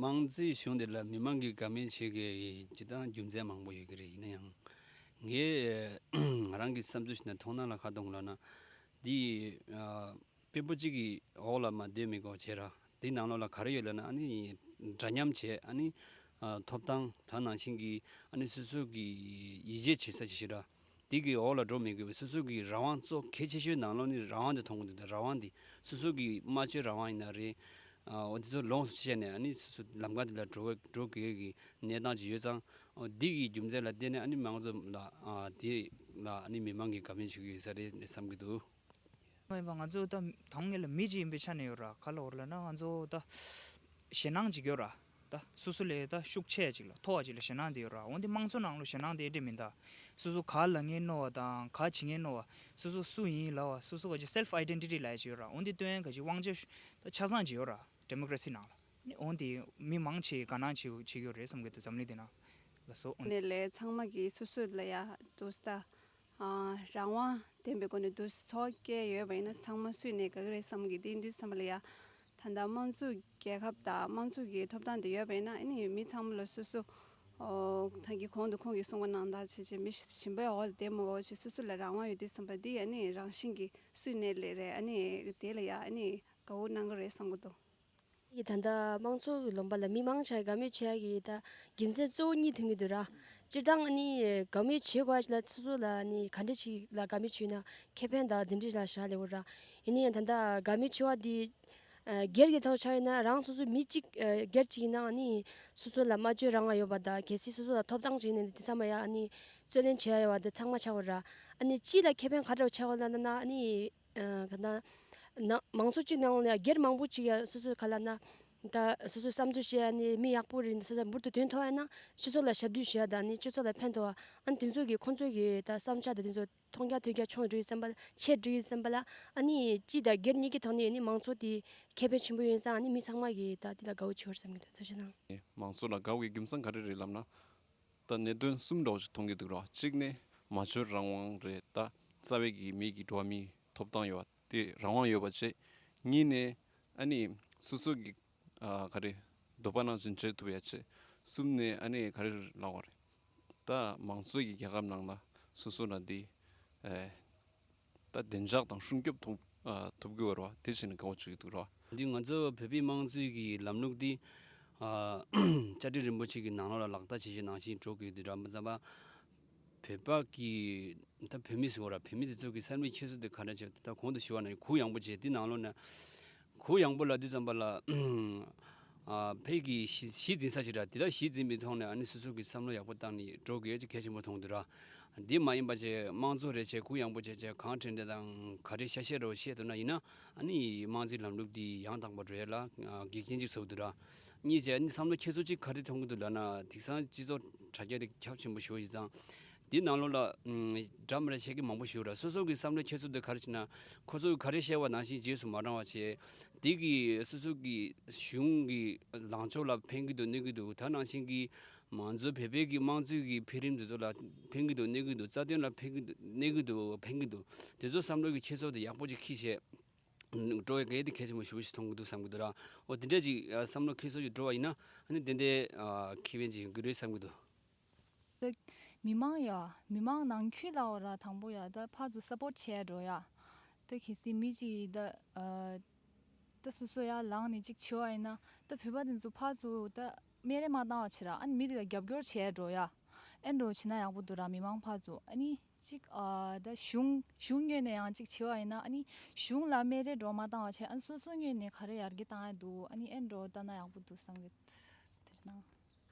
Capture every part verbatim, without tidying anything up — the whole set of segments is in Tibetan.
དམངས་གཙོའི་གཞུང་འདི་ལ་མི་མང་གིས་དགའ་མོས་བྱེད་མཁན་གྱི་སྤྱིར་བཏང་རྒྱུ་མཚན་མང་པོ་ཡོད་ཀྱི་རེད། ཡིན་ན་ཡང་ངས་ང་རང་གི་བསམ་ཚུལ་ཞིག་ནས་མཐོང་སྣང་ལ་ག་རེ་གཏོང་གི་ལབ་ན། འདི་ཨ། དཔོན་པོ་གཅིག་གི་འོག་ལ་མར་སྡོད་མི་དགོས་བྱས་ར། འདི་ནང་ལོགས་ལ་ག་རེ་ཡོད་ལབ་ན། ཨ་ནི་འདྲ་མཉམ་བྱས། ཨ་ནི་ཨ། ཐོབ་ཐང་དེ་ནང་བཞིན་གྱི་ཨ་ནི་སོ་སོ་གི་ཡིད་ཆེས་བྱེད་ས་ཅིག་ཞིག་ར། འདི་གི་འོག་ལ་འགྲོ་མི་དགོས་པའི་སོ་སོ་གི་རང་དབང་། གཙོ་གལ་ཆེ་ཤོས་ནང་ལོགས་ནི་རང་དབང་དེ་མཐོང་གི་འདུག། ད་རང་དབང་འདི་སོ་སོ་གི་སྨྲ་བརྗོད་རང་དབང་ཡིན་ན་རེད། ཨ། འོ་དེ་ཚོ་ལོངས་སུ་སྤྱད་ནས་ཨ་ནི་སོ་སོ་ལམ་ཁ་འདི་ལ་འགྲོ་འགྲོ་དགོས་ཀྱི་གནས་སྟངས་ཅིག་ཡོད་ཙང་། འོ་འདི་གི་རྒྱུ་མཚན་ལ་བརྟེན་ནས་ཨ་ནི་མང་ཚོགས་ལ་ཨ། འདི་ལ་ཨ་ནི་མི་མང་གིས་དགའ་མོས་བྱེད་ཀྱི་ཡོད་ས་རེད་བསམ་གྱི་འདུག། ང་ཚོ་ད་དང་ངེད་ལ་མི་གཅིག་ཡིན་པའི་ཆ་ནས་ཡོད་ར། ག་ལ་འོར་ལ་ན་ང་ཚོ་ད་ཞེད་སྣང་ཅིག་ཡོད་ར། ད་སོ་སོ་ལས་ད་ཤུགས་ཆེ་ཅིག་ལ་མཐོ་བ་ཅིག་ལ་ཞེད་སྣང་དེ་ཡོད་ར། འོན་ཏེ་དམངས་གཙོ་ནང་ལོ་ཞེད་སྣང་དེ་འདྲ་མིན། ད་སོ་སོ་ག་ལ་ངན་ནོ་བ་དང་ག་བྱེད་ངན་ནོ་བ། སོ་སོ་སུ་ཡིན་ལ་བ། སོ་སོ་ག་ཅིག་self identity ལ་ཡ་ཅིག་ཡོད་ར། འོན་ཏེ་སྟོན་ག་ཅིག་དབང་ཆ་ད་ཆ་ཚང་ཅིག་ཡོད་ར། democracy ནང་ལ་ནི་འོན་ཏེ་མི་མང་ཆེ་དགའ་སྣང་ཆེ་ཆེ་ཡོད་རེད་བསམ་གི་འདུག། འཛམ་གླིང་འདི་ནང་ལ་སོ་འོན་ནས་ལས་ཚང་མ་གི་སོ་སོ་ལ་ཡ་དུ་ས་ད། ཨ། རང་དབང་ལྡན་པའི་སྒོ་ནས་འདུག་ཚོགས་སྐད་ཡོད་པ་ཡིན་ན་ཚང་མ་སུས་ནས་དགའ་གི་རེད་བསམ་གི། དེ་འདུག་བསམ་པ་ལ་ཡ། ད་ལྟ་དམངས་གཙོའི་རྒྱལ་ཁབ་དང་དམངས་གཙོ་གི་ཐོབ་ཐང་དེ་ཡོད་པ་ཡིན་ན་ཨ་ནི་མི་ཚང་མ་ལ་སོ་སོ། ཨོ། ད་གི་གོང་དུ་ཁོང་གིས་གསུངས་པ་ནང་ལྟར་བྱས་བྱས་མི་ཞིམ་པའི་འོག་ལ་བསྡད་མི་དགོས་བྱས་སོ་སོ་ལ་རང་དབང་ཡོད་དུས་བསམ་པ་འདི་ཨ་ནི་རང་བཞིན་གྱིས་སུས་ནས་ལས་རེད། ཨ་ནི་དེ་ལ་ཡ་ཨ་ནི་དགའ་བོ་གནང་གི་རེད་བསམ་གི་འདུག། ཡིས་ད་ལྟ་དམངས་གཙོ་གི་ལུང་པ་ལ་མི་མང་ཆ་དགའ་མོས་བྱེད་ཡ་གི་ད་རྒྱུ་མཚན་གཙོ་བོ་གཉིས་ཐོན་གྱི་འདུག་ར། སྤྱིར་བཏང་ཨ་ནི་དགའ་མོས་བྱེད་དགོས་ཡ་ལ་སོ་སོ་ལ་ཨ་ནི་ག་འདྲ་ཞིག་ལ་དགའ་མོས་བྱེད་ན་ཁེ་ཕན་དང་དེ་འདྲ་ལ་བཞག་ལེ་འོ་ར། ཡིན་ན་ཡང་ད་ལྟ་དགའ་མོས་བྱེད་པ་འདི་སྒེར་གྱི་ཐོག་ཆ་ཡིན་ན་རང་སོ་སོ་མི་གཅིག་སྒེར་གཅིག་ཡིན་ན་ཨ་ནི་སོ་སོ་ལ་སྨྲ་བརྗོད་རང་དབང་ཡོད་པ་དང་། གལ་སྲིད་སོ་སོ་ལ་ཐོབ་ཐང་ཅིག་ཡིན་ན་དེ་ཚང་མ་ཡ་ཨ་ནི་རྩོད་ལེན་བྱེད་ཡ་ཡོད་པ་དེ་ཚང་མ་ཆགས་འོ་ར། ཨ་ནི་སྤྱི་ལ་ཁེ་ཕན་ག་འདྲ་ཆགས་འོ་ལབ་ན་ཨ་ནི། ཨ། ག་ན། ན། མང་ཚོགས་གཅིག་ནང་ལ་སྒེར་མང་པོ་གཅིག་ཡ་སོ་སོའི་ག་ལ་ན། ད་སོ་སོའི་བསམ་ཚུལ་བཤད་ཡ་ནི་མི་ཡག་པོ་རེད་འདི་སོ་སོ་འབུར་དུ་ཐོན་ཐུབ་ཡ་ན་སྤྱི་ཚོགས་ལ་ཞབས་འདེགས་ཞུ་ཡ་དང་ནི་སྤྱི་ཚོགས་ལ་ཕན་ཐོགས་ཡ། ཨ་ནི་དེ་ཚོ་གི་ཁོང་ཚོ་གི་ད་བསམ་འཆར་དང་དེ་ཚོ་མཐོང་རྒྱ་ཐོས་རྒྱ་ཆུང་འགྲོ་ཡི་བསམ་པ་ཆེ་འགྲོ་ཡི་བསམ་པ་ལ། ཨ་ནི་སྤྱི་དང་སྒེར་གཉིས་ཀྱི་ཐོག་ནས་ནི་མང་ཚོགས་དེ་ཁེ་ཕན་ཆེན་པོ་ཡོད་ཙང་ཨ་ནི་མི་ཚང་མ་གི་ད་དེ་ལ་དགའ་བོ་ཆེ་བར་བསམ་གི་འདུག། ཐུགས་རྗེ་གནང་། མང་ཚོགས་ལ་དགའ་བའི་རྒྱུ་མཚན་ག་རེ་རེད་ལབ་ན། ད་གནད་དོན་གསུམ་འདྲ་བོ་ཞིག་མཐོང་གི་འདུག་ར། གཅིག་ནས་སྨྲ་བརྗོད་རང་དབང་རེད། ད་རྩ་བའི་གི་མི་གི་འགྲོ་བ་མིའི་ཐོབ་ཐང་ཡོད་པ་དེ་རང་དབང་ཡོད་པ་བྱས། གཉིས་ནས་ཨ་ནི་སོ་སོ་གི་ཨ་ག་རེ་འདོད་པ་ནང་བཞིན་བྱེད་ཐུབ་ཡ་བྱས། གསུམ་ནས་ཨ་ནི་ག་རེ་ལབ་དགོས་རེད། ད་མང་གཙོའི་གི་རྒྱལ་ཁབ་ནང་ལ་སོ་སོ་ལ་འདི་ཨེ། ད་བདེ་འཇགས་དང་སྲུང་སྐྱོབ་ཐོབ་ཨ་ཐོབ་དགོས་པ་རེད་བ། དེ་བྱས་ནས་དགའ་བོ་བྱེད་ཀྱི་འདུག་ར། འདི་ང་ཚོ་བོད་པའི་དམངས་གཙོའི་གི་ལམ་ལུགས་འདི་ཨ་བཅའ་ཁྲིམས་རིན་པོ་ཆེ་གི་ནང་ལོགས་ལ་ལག་བསྟར་བྱེད་བཞིན་ནང་བཞིན་འགྲོ་དགོས་འདུག་ར། མ་ཚད་པ་བོད་པ་གི་ད་བོད་མི་ཟེར་བ་ར། བོད་མི་དེ་ཚོ་གི་བསམ་བློའི་འཁྱེར་སོ་དེ་ག་འདྲ་བྱེད། ད་གོང་དུ་ཞུ་བ་ནང་བཞིན་གུ་ཡངས་པོ་བྱས། འདི་ནང་ལོགས་ནས་གུ་ཡངས་པོ་ལབ་དུས་ཙམ་པ་ལ། ཨ། བོད་ཀྱི་གཞི་གཞི་འཛིན་ས་ཞིག་ར། དེ་དག་གཞི་འཛིན་པའི་ཐོག་ནས་ཨ་ནི་སོ་སོ་གི་བསམ་བློ་ཡག་པོ་བཏང་ནས་འགྲོ་དགོས་ཀྱི་གལ་ཆེན་པོ་མཐོང་འདུག་ར། འདི་མ་ཡིན་པ་བྱས་དམངས་གཙོ་རེད་བྱས་གུ་ཡངས་པོ་བྱས་བྱས་གང་དྲན་དྲན་དང་ག་རེ་བཤད་བཤད་རོ་བཤད་ཐུབ་ན་ཡིན་ན། ཨ་ནི་དམངས་གཙོའི་ལམ་ལུགས་འདི་ཡང་དག་པ་འགྲོ་ཡ་ལ་ཨ་འགེགས་རྐྱེན་ཅིག་བཟོ་འདུག་ར། གཉིས་བྱས་ཨ་ནི་བསམ་བློ་འཁྱེར་སོ་གཅིག་ག་རེ་མཐོང་གི་འདུག་ལབ་ན། དེང་སང་སྤྱི་ཚོགས་དྲ་རྒྱ་དེ་ཁྱབ་ཆེན་པོ་ཞེ་པོ་ཡིན་ཙང་། འདི་ནང་ལོགས་ལ་ཨ་འདྲ་མི་འདྲ་བཤད་ཀྱི་མང་པོ་ཞིག་ཡོད་ར། སོ་སོ་གི་བསམ་བློ་འཁྱེར་སོ་དེ་ག་རེ་བྱས་ན། ཁོ་ཚོ་གི་ག་རེ་བཤད་པ་ནང་བཞིན་རྗེས་སུ་མ་འབྲང་བ་བྱས། དེ་གི་སོ་སོ་གི་གཞུང་གི་ལངས་ཕྱོགས་ལ་ཕན་གྱི་འདུག་གནོད་ཀྱི་འདུག། ད་ནང་བཞིན་གྱི་མང་གཙོ་བོད་པའི་གི་དམངས་གཙོའི་གི་འཕེལ་རིམ་དེ་ཚོ་ལ་ཕན་གྱི་འདུག་གནོད་ཀྱི་འདུག། རྩ་དོན་ལ་ཕན་གྱི་འདུག་གནོད་ཀྱི་འདུག་ཕན་གྱི་འདུག། དེ་ཚོ་བསམ་བློ་གི་འཁྱེར་སོ་དེ་ཡག་པོ་ཅིག་འཁྱེར་བྱས་འགྲོ་ཡ་གལ་ཏེ་གལ་ཆེན་པོ་ཞེ་པོ་ཞིག་མཐོང་གི་འདུག་བསམ་གྱི་འདུག་ར། འོ་དེ་འདྲ་ཅིག་བསམ་བློ་འཁྱེར་སོ་ཅིག་འགྲོ་བ་ཡིན་ན་ཨ་ནི་དེ་འདྲའི་ཁེ་ཕན་ཅིག་ཡོང་གི་རེད་བསམ་གྱི་འདུག། ད་མི་མང་ཡ། མི་མང་ནང་ཁུལ་ལ་འོ་ར་དང་པོ་ཡ་ད་ཕར་ཚུར་སབ་པོར་བྱས་འགྲོ་ཡ། ད་གལ་སྲིད་མི་གཅིག་ད་ཨ་ད་སོ་སོ་ཡ་ལངས་ནས་གཅིག་བྱེད་པ་ཡིན་ན་ད་བོད་པ་དེ་ཚོ་ཕར་ཚུར་ད་སྨད་རེས་མ་བཏང་བ་བྱེད་ར། ཨ་ནི་མི་དེ་ལ་རྒྱབ་སྐྱོར་བྱས་འགྲོ་ཡ། ཨེ་འགྲོ་བྱེད་ན་ཡག་པོ་འདུག་ར། མི་མང་ཕར་ཚུར་ཨ་ནི་གཅིག་ཨ་ད་གཞུང་གཞུང་ངོས་ནས་ཡང་གཅིག་བྱེད་པ་ཡིན་ན་ཨ་ནི་གཞུང་ལ་སྨད་རེས་འགྲོ་མ་བཏང་བ་བྱས་ཨ་ནི་སོ་སོ་ངོས་ནས་ག་རེ་ཡར་རྒྱས་བཏང་ཡ་འདུག་ཨ་ནི་ཨེ་འགྲོ་བལྟ་ན་ཡག་པོ་འདུག་བསམ་གི། དེ་ན།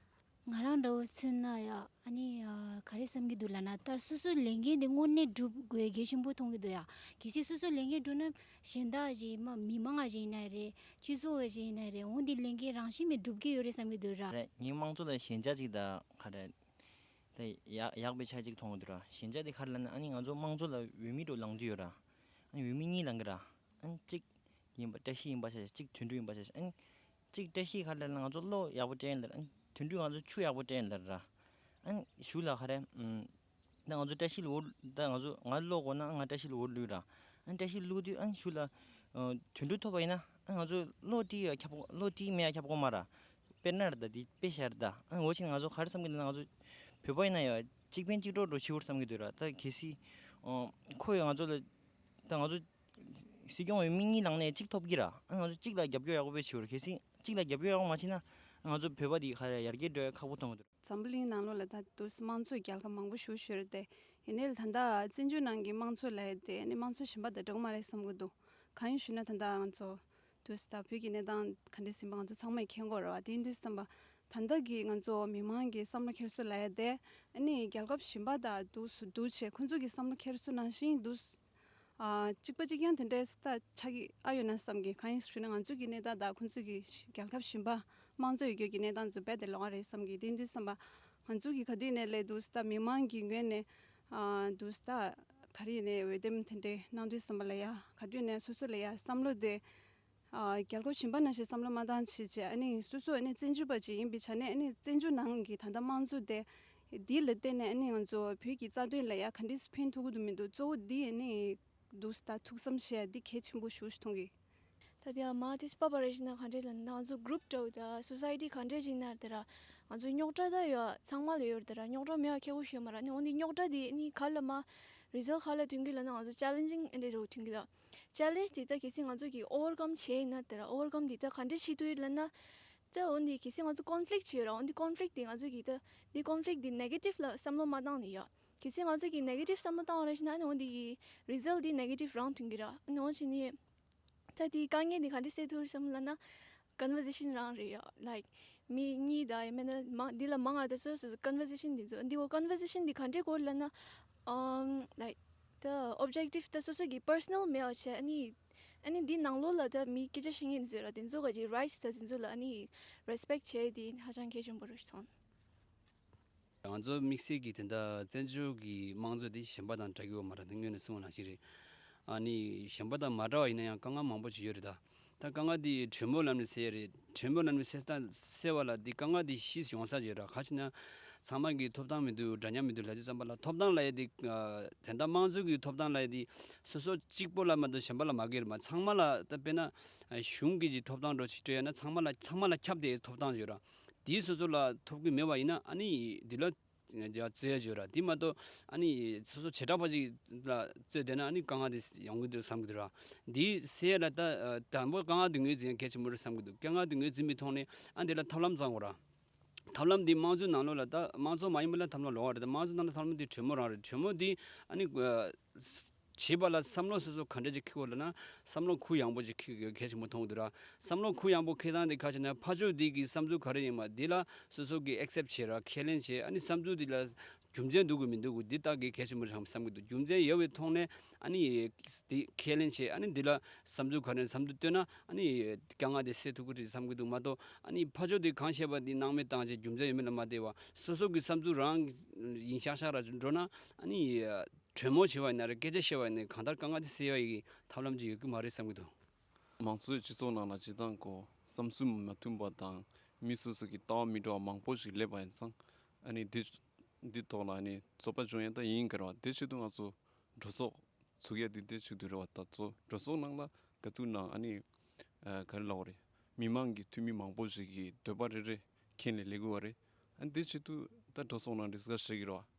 ང་རང་འདྲ་བོ་མཚོན་ན་ཡ་ཨ་ནི་ཨ་ག་རེ་བསམ་གྱི་འདུག་ལབ་ན། ད་སོ་སོའི་ལས་འགན་དེ་དངོས་གནས་སྒྲུབ་དགོས་གལ་ཆེན་པོ་མཐོང་གི་འདུག་ཡ། གལ་སྲིད་སོ་སོའི་ལས་འགན་སྒྲུབ་ན་གཞན་དག་ཅིག་མ་མི་མང་ང་ཅིག་ཡིན་ན་རེད། སྤྱི་ཚོགས་ཀ་ཅིག་ཡིན་ན་རེད། འོ་འདི་ལས་འགན་རང་བཞིན་མེད་སྒྲུབ་ཀྱི་ཡོད་རེད་བསམ་གྱི་འདུག་ར། རེད། ངའི་དམངས་གཙོ་ལ་ཞན་ཆ་ཅིག་དང་ག་རེ་ད་ཡག་ཡག་པའི་ཆ་ཅིག་མཐོང་གི་འདུག་ར། ཞན་ཆ་དེ་ག་རེ་ལབ་ན་ཨ་ནི་ང་ཚོ་དམངས་གཙོ་ལ་འོས་མི་འགྲོ་ལངས་དུས་ཡོད་ར། ཨ་ནི་འོས་མི་གཉིས་ལངས་གི་ར། ཨ་ནི་གཅིག་ཡིན་པ་བཀྲ་ཤིས་ཡིན་པ་ཆ་བཞག་གཅིག་དོན་གྲུབ་ཡིན་པ་ཆ་བཞག་ཨ་ནི་གཅིག་བཀྲ་ཤིས་ག་རེ་ལབ་ན་ང་ཚོ་གློག་ཡག་པོ་སྤྲད་ཡིན་ལབ། ཨ་ནི་དོན་གྲུབ་ང་ཚོ་ཆུ་ཡག་པོ་སྤྲད་ཡིན་ལབ་ར། ཨ་ནི་གཞུག་ལ་ག་རེ་ཨམ། ད་ང་ཚོ་བཀྲ་ཤིས་ལ་འོ་ད་ང་ཚོ་ང་གློག་དགོས་ན་ང་བཀྲ་ཤིས་ལ་འོ་བླུགས་ར། ཨ་ནི་བཀྲ་ཤིས་བླུགས་དུས་ཨ་ནི་གཞུག་ལ་ཨ་དོན་གྲུབ་ཐོབ་པ་ཡིན་ན་ཨ་ང་ཚོ་གློག་བཀྲིས་ཡ་ཁྱབ་གོ་གློག་བཀྲིས་མེད་ཡ་ཁྱབ་གོ་མ་ར། དཔེར་ན་རེད་ད། འདི་དཔེ་བཞག་རེད་ད། ཨ་འོ་ཅིག་ང་ཚོ་ག་རེ་བསམ་གྱི་འདུག་ན། ང་ཚོ་བོད་པ་ཡིན་ན་ཡང་གཅིག་ཕན་གཅིག་གྲོགས་འདྲ་བྱེད་དགོས་བསམ་གྱི་འདུག་ར། ད་གལ་སྲིད་ཨོ་ཁོ་ཡང་ང་ཚོ་ལ་ད་ང་ཚོ་སྲིད་སྐྱོང་འོས་མི་གཉིས་ལངས་ནས་གཅིག་ཐོབ་ཀྱི་ར། ཨ་ང་ཚོ་གཅིག་ལ་རྒྱབ་སྐྱོར་ཡག་པོ་དཔེ་བྱེད་དགོས་ར། གལ་སྲིད་གཅིག་ལ་རྒྱབ་སྐྱོར་ཡག་པོ་མ་བྱེད་ན་ང་ཚོ་བོད་པ་འདི་ག་རེ་ཡར་རྒྱས་འགྲོ་ཡ་ཁག་པོ་མཐོང་གི་འདུག་འཛམ་བུ་གླིང་ནང་ལོགས་ལ་ད་དུས་དམངས་གཙོའི་རྒྱལ་ཁབ་མང་པོ་ཞེ་པོ་ཅིག་ཡོད་རེད་དེ། ཡིན་ནའི་ལ་ད་ལྟ་བཙན་བྱོལ་ནང་གི་དམངས་གཙོ་ལབ་ཡ་དེ་ནི་དམངས་གཙོ་གཞན་པ་དང་འདྲ་གི་མ་རེད་བསམ་གྱི་འདུག་གང་ཡིན་ཞུས་ན་ད་ལྟ་ང་ཚོ་དུས་ད་བོད་ཀྱི་གནས་སྟངས་ག་འདྲ་ཡིན་པ་ང་ཚོ་ཚང་མས་མཁྱེན་གྱི་ཡོད་རེད་བ། དེ་ཡིན་དུས་ཙམ་པ་ད་ལྟ་གི་ང་ཚོ་མི་མང་གི་བསམ་བློ་འཁྱེར་སྲོལ་ལབ་ཡ་དེ་ཨ་ནི་རྒྱལ་ཁབ་གཞན་པ་དང་འདུག་སུ་འདུག་བྱས་ཁོང་ཚོ་གི་བསམ་བློ་འཁྱེར་སྲོལ་ནང་བཞིན་འདུག་ཨ་གཅིག་པ་གཅིག་རྐྱང་དེ་འདྲས་ད་ཆགས་ཀྱི་ཨ་ཡོད་ན་བསམ་གི། གང་ཡིན་ཞུས་ན་ང་ཚོ་གི་གནས་སྟངས་དང་ཁོང་ཚོ་གི་རྒྱལ་ཁབ་གཞན་པ་དམངས་གཙོ་ཡོད་རྒྱུ་གི་གནས་སྟངས་ཚོ་རྦད་དེ་ལོགས་ཀ་རེད་བསམ་གི། དེ་ཡིན་དུས་ཙམ་པ་ང་ཚོ་གི་ག་དུས་ནས་ལས་འདུག་ད་མི་མང་གི་ངོས་ནས་ཨ་འདུག་ད་ག་རེ་ཡིན་ནའི་འོས་འདེམས་དེ་འདྲས་གནང་དུས་ཙམ་པ་ལ་ཡ་ག་དུས་ནས་སོ་སོ་ལ་ཡ་བསམ་བློ་དེ་ཨ་རྒྱལ་ཁབ་གཞན་པ་ནང་བཞིན་བསམ་བློ་མ་བཏང་བྱས་བྱས་ཨ་ནི་སོ་སོ་ཨ་ནི་བཙན་བྱོལ་བ་ཅིག་ཡིན་པའི་ཆ་ནས་ཨ་ནི་བཙན་བྱོལ་ནང་གི་ད་ལྟ་དམངས་གཙོ་དེ་འདི་ལ་བརྟེན་ནས་ཨ་ནི་ང་ཚོ་བོད་ཀྱི་རྩ་དོན་ལ་ཡ་ག་འདྲས་ཕན་ཐོགས་ཀྱི་འདུག་མི་འདུག་གཙོ་བོ་འདི་ཨ་ནི་འདུག་ད་ཐུགས་བསམ་བཞེས་ཡ་འདི་གལ་ཆེན་པོ་ཞེ་པོ་ཅིག་མཐོང་གི། ད་དེ་ཡང་མ་དེ་སྤ་པ་རེ་བཞིན་ན་ག་འདྲས་ལ་ན་ང་ཚོ་གུ་རུབ་འདྲ་བོ་ད་སོ་སའི་ཊི་ག་འདྲས་ཞིག་ན་དེ་ར་ང་ཚོ་རྙོག་དྲ་ད་ཡོད་ཚང་མ་ལ་ཡོད་དེ་ར། རྙོག་དྲ་མེད་པ་ཁེ་གོ་ཞིག་ཡོད་མ་ར། ནི་འོ་འདི་རྙོག་དྲ་འདི་ནི་ག་ལ་མ་རི་ཛལ་ག་ལ་ཐོན་གི་ལ་ན་ང་ཚོ་ཅེ་ལེན་ཇིང་ཨེ་འདྲས་རོ་ཐོན་གི་ད། ཅེ་ལེན་ཇི་འདི་ད་གལ་སྲིད་ང་ཚོ་གི་ཨོ་ཝར་ཀམ་བྱས་ཡིན་ན་དེ་ར་ཨོ་ཝར་ཀམ་འདི་ད་ག་འདྲས་ཤི་ཏུ་ཡོད་ལ་ན། ད་འོ་འདི་གལ་སྲིད་ང་ཚོ་ཀོན་ཕི་ལིག་བྱས་ཡོད་ར། འོ་འདི་ཀོན་ཕི་ལིག་འདི་ང་ཚོ་གི་ད་འདི་ཀོན་ཕི་ལིག་འདི་ནེ་གེ་ཊིབ་ལ་བསམ་བློ་མ་བཏང་ནི་ཡོད། གལ་སྲིད་ང་ཚོ་གི་ནེ་གེ་ཊིབ་བསམ་བློ་བཏང་བ་ར་ཞིག་ན་ཨ་ནི་འོ་འདི་གི་རི་ཛལ་འདི་ནེ་གེ་ཊིབ་རང་ཐོན་གི་ར། ཨ་ནི་འོ་ཅི་ནི། ད་དེའི་དཀའ་ངལ་འདི་ག་འདྲས་སེལ་ཐུབ་རེད་བསམ་ལབ་ན། ཀོན་ཝར་སེ་ཤན་རང་རེད་ཡ། ལའིཀ་མི་གཉིས་དང་ཡང་མིན་ན་མང་འདི་ལ་མང་ང་ད་སོ་སོ་སོ་ཀོན་ཝར་སེ་ཤན་འདི་ཚོ་འདི་འོ་ཀོན་ཝར་སེ་ཤན་འདི་ག་འདྲས་དགོས་ལབ་ན། ཨམ་ལའིཀ་ད་ཨོབ་ཇེག་ཊིབ་ད་སོ་སོ་གི་པར་སོ་ནལ་མེད་པ་བྱས་ཨ་ནི་ཨ་ནི་འདི་ནང་ལོགས་ལ་ད་མི་སྐད་ཆ་བཤད་མཁན་འདི་ཚོ་ར་དེ་ཚོ་ག་ཅིག་རའིཊ་སི་ད་དེ་ཚོ་ལ་ཨ་ནི་རེ་སི་པེག་བྱས་འདི་ཧ་ཅང་གལ་ཆེན་པོ་རེད་བསམ། ང་ཚོ་དམིགས་བསལ་གྱི་དེ་འདྲ་བཙན་བྱོལ་གྱི་དམངས་གཙོ་དེ་གཞན་པ་དང་འདྲ་གི་ཡོད་མ་རེད། དེ་སྔོན་ནས་གསུངས་པ་ནང་བཞིན་རེད། ཨ་ནི་གཞན་པ་དང་མ་འདྲ་བ་ཡིན་ན་ཡང་དཀའ་ངལ་མང་པོ་ཞིག་ཡོད་རེད་ད། ད་དཀའ་ངལ་དེ་གྲོས་མོལ་ལམ་ནས་སེལ་ཡ་རེད། གྲོས་མོལ་ལམ་ནས་སེལ་ད་སེལ་བ་ལ་དེ་དཀའ་ངལ་དེ་ཕྱིས་ཡོང་ས་ཡོད་ར། ག་ཅི་ན་ཚང་མ་གི་ཐོབ་ཐང་མི་འདུག་འདྲ་མཉམ་མི་འདུག་ལབ་དུས་ཙམ་པ་ལ་ཐོབ་ཐང་ལབ་ཡ་དེ་དེ་འདྲ་དམངས་གཙོ་གི་ཐོབ་ཐང་ལབ་ཡ་དེ་སོ་སོ་གཅིག་པོ་ལ་མ་གཏོགས་གཞན་པ་ལ་མ་གི་རེད་མ། ཚང་མ་ལ་ད་དཔེར་ན་གཞུང་གི་ཅིག་ཐོབ་ཐང་འདྲ་ཞིག་སྤྲད་ཡ་ན་ཚང་མ་ལ་ཚང་མ་ལ་ཁྱབ་བསྡད་ཐོབ་ཐང་ཡོད་ར། དེའི་སོ་སོ་ལ་ཐོབ་གི་མེད་པ་ཡིན་ན་ཨ་ནི་འདི་ལ་རྩོད་ཡ་ཡོད་ར། དེ་མ་གཏོགས་ཨ་ནི་སོ་སོ་བྱེ་བྲག་པ་ཅིག་ལ་རྩོད་བསྡད་ན་ཨ་ནི་དཀའ་ངལ་དེ་ཡོང་གི་འདུག་བསམ་གི་འདུག་ར། འདི་སེལ་ཡ་ལ་ད་དང་པོ་དཀའ་ངལ་དེ་ངོས་འཛིན་གལ་ཆེན་པོ་རེད་བསམ་གི་འདུག་དཀའ་ངལ་དེ་ངོས་འཛིན་པའི་ཐོག་ནས་ཨ་འདི་ལ་ཐབས་ལམ་བཙལ་དགོས་ར། ཐབས་ལམ་འདི་དམངས་གཙོའི་ནང་ལོགས་ལ་ད་དམངས་གཙོ་མ་ཡིན་པ་ལ་ཐབས་ལམ་ལོགས་རེད། ད་དམངས་གཙོའི་ནང་ལ་ཐབས་ལམ་འདི་གྲོས་མོལ་རང་རེད། གྲོས་མོལ་འདི་ཨ་ནི་བྱེད་པ་ལ་བསམ་བློ་སོ་སོ་ག་འདྲ་ཅིག་འཁྱེར་དགོས་ལབ་ན་བསམ་བློ་གུ་ཡངས་པོ་ཅིག་འཁྱེར་དགོས་གལ་ཆེན་པོ་མཐོང་གི་འདུག་ར། བསམ་བློ་གུ་ཡངས་པོ་འཁྱེར་སྟངས་དེ་ག་ཅི་ན་ཕར་ཕྱོགས་དེ་གི་བསམ་ཚུལ་ག་རེ་ཡིན་མ་དེ་ལ་སོ་སོ་གི་ཨེག་སེབ་བྱེད་ར། ཁས་ལེན་བྱེད། ཨ་ནི་བསམ་ཚུལ་དེ་ལ་རྒྱུ་མཚན་འདུག་གི་མི་འདུག་གི་འདི་ལྟ་གི་གལ་ཆེན་པོ་རེད་བསམ་གི་འདུག་རྒྱུ་མཚན་ཡོད་པའི་ཐོག་ནས་ཨ་ནི་དེ་ཁས་ལེན་བྱེད། ཨ་ནི་འདི་ལ་བསམ་ཚུལ་ག་རེ་བསམ་ཚུལ་བཏོན་ན་ཨ་ནི་དཀའ་ངལ་དེ་སེལ་ཐུབ་གི་རེད་བསམ་གི་འདུག་མ་གཏོགས་ཨ་ནི་ཕར་ཕྱོགས་དེ་གང་བཤད་པ་དེ་སྣང་མེད་བཏང་བྱས་རྒྱུ་མཚན་ཡོད་མེད་ལ་མ་བལྟས་པ་སོ་སོ་གི་བསམ་ཚུལ་རང་ཡིན་ཤག་ཤག་ར་འགྲོ་ན་ཨ་ནི། གྲོས་མོལ་བྱས་པ་ཡིན་ན་རེད། སྐད་ཆ་བཤད་པ་ཡིན་ན་གང་ལྟར་དཀའ་ངལ་དེ་སེལ་ཡ་ཡི་ཐབས་ལམ་ཅིག་ཡོད་ཀྱི་མ་རེད་བསམ་གྱི་འདུག་དམངས་གཙོའི་སྤྱི་ཚོགས་ནང་ལ་སྤྱིར་བཏང་གོ་བསམ་ཚུལ་མ་མཐུན་པ་དང་མི་སོ་སོ་གི་ལྟ་བ་མི་འདྲ་བ་མང་པོ་ཞིག་སླེབས་པ་ཡིན་ཙང་ཨ་ནི་འདི་འདི་ཐོག་ལ་ཨ་ནི་རྩོད་པ་བྱུང་ཡ་ད་ཡིན་ག་རེ་བ། དེ་ཆེད་དུ་ང་ཚོ་གྲོས་ཚོགས་ཚུགས་ཡ་འདི་དེ་ཆེད་དུ་རེད་བ། ད་གཙོ་གྲོས་ཚོགས་ནང་ལ་ག་དུས་ནང་ཨ་ནི་ག་རེ་ལབ་དགོས་རེད། མི་མང་གི་འཐུས་མི་མང་པོ་ཞིག་གི་འདོད་པ་རེ་རེ་ཁྱེར་ནས་སླེབས་དགོས་བ་རེད། ཨ་ནི་དེ་ཆེད་དུ་ད་གྲོས་ཚོགས་ནང་ཌི་སི་ཀ་སི་བྱེད་ཀྱི་རེད་བ།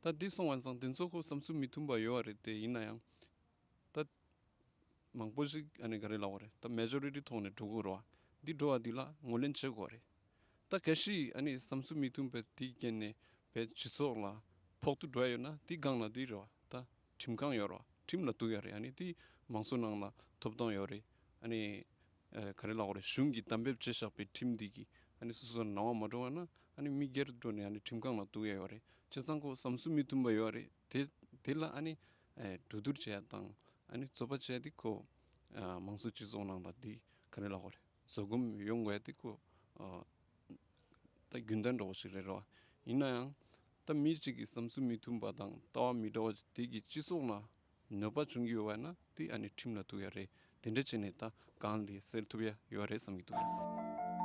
ད་འདི་སོང་བ་ཙང་དེ་ཚོ་ཁོ་བསམ་ཚུལ་མི་མཐུན་པ་ཡོད་བ་རེད། དེ་ཡིན་ན་ཡང་ད་མང་པོ་ཞིག་ཨ་ནི་ག་རེ་ལབ་དགོས་རེད། ད་མེ་ཇོ་རི་ཊི་ཐོག་ནས་འགྲོ་དགོས་རེད་བ། འདི་འགྲོ་བ་འདི་ལ་ངོས་ལེན་བྱེད་དགོས་རེད། ད་གལ་སྲིད་ཨ་ནི་བསམ་ཚུལ་མི་མཐུན་པའི་དེའི་རྐྱེན་ནས་བའི་སྤྱི་ཚོགས་ལ་ཕོག་ཐུག་འགྲོ་ཡ་ཡོད་ན་དེའི་སྒང་ལ་དེ་རེད་བ། ད་ཁྲིམས་ཁང་ཡོད་རེད་བ། ཁྲིམས་ལ་གཏུག་ཡ་རེད། ཨ་ནི་དེ་མང་གཙོ་ནང་ལ་ཐོབ་ཐང་ཡོད་རེད། ཨ་ནི་ཨ་ག་རེ་ལབ་དགོས་རེད། གཞུང་གིས་གཏན་འབེབས་བྱས་བཞག་པའི་ཁྲིམས་འདི་གིས་ཨ་ནི་སོ་སོ་ནང་མ་འགྲོ་བ་ན་ཨ་ནི་མི་སྒེར་འགྲོ་ནས་ཨ་ནི་ཁྲིམས་ཁང་ལ་གཏུག་ཡ་ཡོད་རེད། བྱས་ཙང་ཁོ་བསམ་ཚུལ་མི་མཐུན་པ་ཡོད་རེད། དེ་དེ་ལ་ཨ་ནི་ཨ་གྲོས་བསྡུར་བྱས་དང་ཨ་ནི་རྩོད་པ་བྱས་ཏེ་ཁོ་ཨ་མང་གཙོ་སྤྱི་ཚོགས་ནང་ལ་འདི་ག་རེ་ལབ་དགོས་རེད། བཟོད་སྒོམ་ཡོང་དགོས་ཏེ་ཁོ་ཨ་ད་རྒྱུན་ལྡན་འདྲ་བོ་ཞིག་རེད་རེད་བ། ཡིན་ན་ཡང་ད་མི་གཅིག་གི་བསམ་ཚུལ་མི་མཐུན་པ་དང་ལྟ་བ་མི་འདྲ་བ་དེ་གི་སྤྱི་ཚོགས་ལ་གནོད་པ་བྱུང་གི་ཡོད་པ་ན་དེ་ཨ་ནི་ཁྲིམས་ལ་གཏུག་ཡ་རེད། དེ་འདྲ་བྱས་ནས་ད་གང་དེ་སེལ་ཐུབ་ཡ་ཡོད་རེད་བསམ་གྱི་འདུག